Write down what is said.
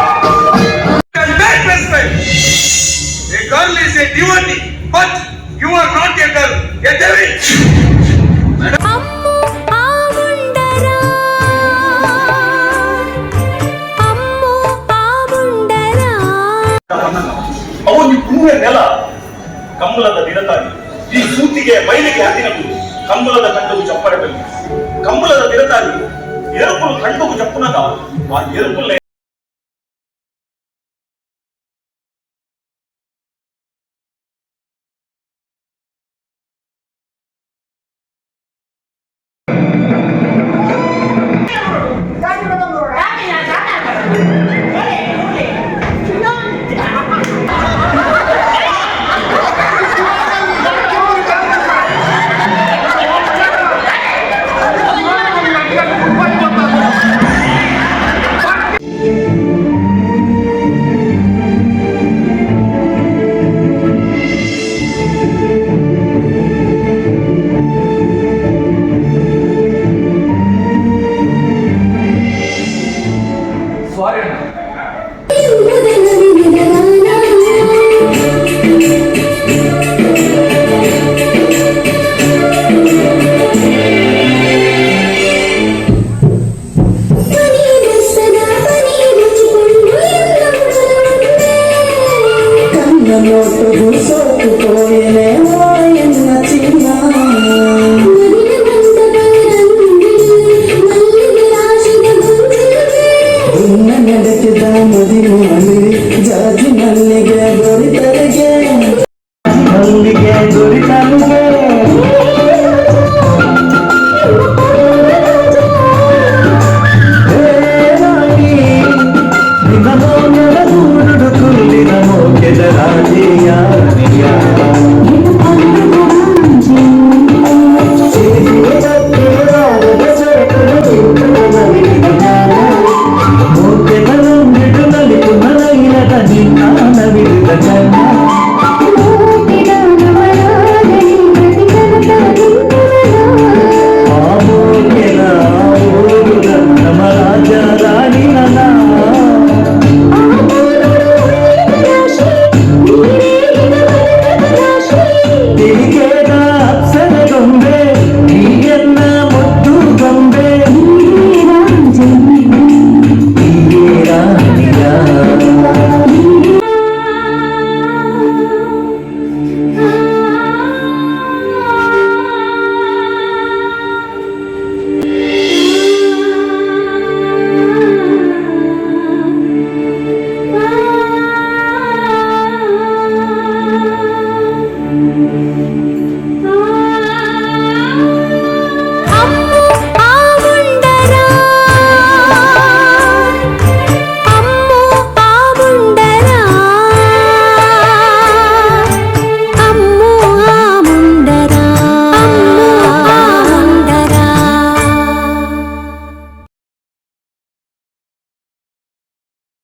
And that respect. A girl is a devotee, but you are not a girl, a devil. Ammu ಆವುಂಡರಾ, Ammu ಆವುಂಡರಾ. ಅವನು ಪುಣ್ಯ ನೆಲ. ಕಂಬಳದ ದಿನತಾಗಿ ಈ ಸೂತಿಗೆ ಬಯಲಿಗೆ ಹತ್ತಿನದು ಕಂಬಳದ ಕಂಡವು ಚಪ್ಪರೆ ಬಲ್ಲಿ. ಕಂಬಳದ ದಿನತಾಗಿ ಎರುಪುಲು ಕಂಡುಗು ಚಪ್ಪುನಗ ಆ ಎರುಪುಲ್ಲೆ.